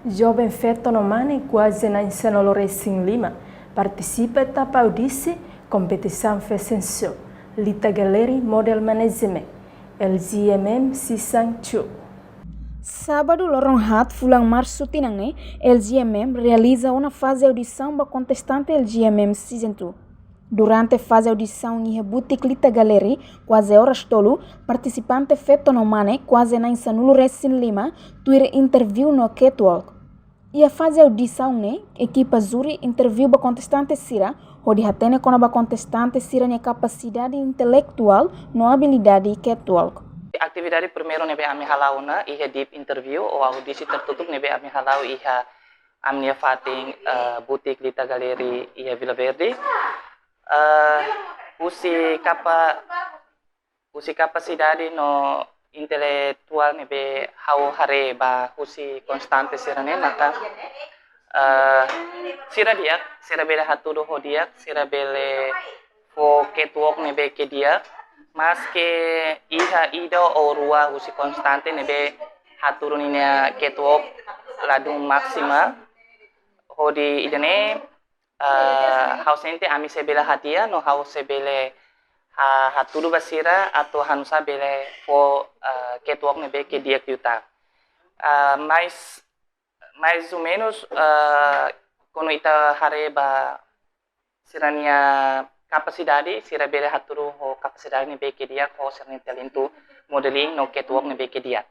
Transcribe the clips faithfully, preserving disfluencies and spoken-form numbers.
Joven feto no mane kuaze na'in sanulu resin lima partisipa etapa audisi kompetisaun fashion show Lita Gallery Model Management, L G M M Season two. Sábadu, loron haat, fulan Marsu tinan ne'e, L G M M realiza ona faze audisaun ba kontestante L G M M Season two. Durante faze audisaun iha butik Lita Gallery, kuaze oras tolu, partisipante feto no mane kuaze na'in sanulu resin lima tuir interview no catwalk. Iha faze audisaun ne'e, ekipa júri interview ba kontestante sira, hodi hatene kona-ba kontestante sira-nia kapasidade intelektuál no abilidade catwalk. Atividade primeiru ne'ebé ami hala'o ona iha deep interview ou audisi tertutup ne'ebé ami hala'o iha ami-nia fatin, eh, butik Lita Gallery iha Vila Verde. Eh, husi kapa-, husi kapasidade no intelektuál ne'ebé ha'u haree ba husi kontestante sira-ne'e, maka, eh, sira di'ak, sira bele hatudu ho di'ak, sira bele fó catwalk ne'ebé ke di'ak, maske iha ida ou rua husi kontestante ne'ebé hatudu ninia catwalk ladún máksima, hodi ida-ne'e, eh, ha'u sente ami sei bele hadi'a no ha'u sei bele ha-, hatudu ba sira atu hanusá bele fó, eh, catwalk ne'ebé ke di'ak liután. Eh, mais, mais ou menus, eh, kuandu ita haree ba sira-nia kapasidade, sira bele hatudu ho kapasidade ne'ebé ke di'ak ho sira-nia talentu modeling no catwalk ne'ebé ke di'ak.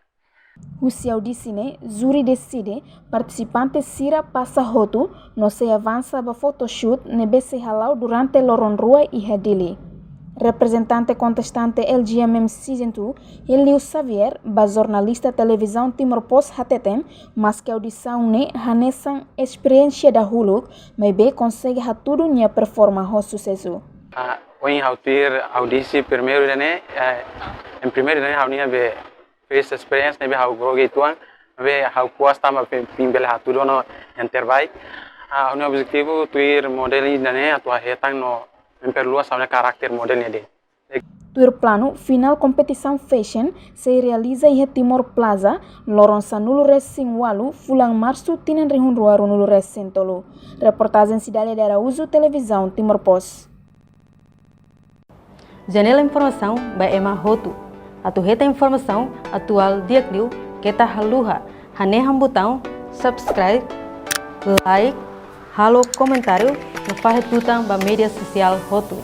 Husi audisi ne'e, júri deside partisipante sira pasa hotu no sei avansa ba photoshoot ne'ebé sei hala'o durante loron rua iha Dili. Reprezentante kontestante L G M M Season two, Helio Xavier, ba jornalista televizaun Timor Post hateten, maske audisaun ne'e hanesan esperiénsia dahuluk, maibé konsege hatudu nia performa ho susesu. Ah, ohin ha'u tuir audisi primeiru ida-ne'e, eh, em primeiru ida-ne'e ha'u-nia be first experience ne'ebé ha'u grogi uitoan, ne'ebé ha'u puas tanba pe-, pein bele hatudu ona yang terbaik. Ah, ha'u-nia objetivu tuir modeling ida-ne'e atu hetan no memperluas ha'u-nia karakter model ne'e de'it. Tuir planu, finál kompetisaun fashion sei realiza iha Timor Plaza, loron sanulu resin ualu, fulan Marsu, tinan rihun rua ruanulu resin tolu. Reportajen Cidália de Araújo, Televizaun Timor Post. Janela informasaun ba ema hotu. Atu hetan informasaun atuál di'ak liu, keta haluha hanehan butaun subscribe, like, halo komentáriu no fahe tutan ba média sosiál hotu.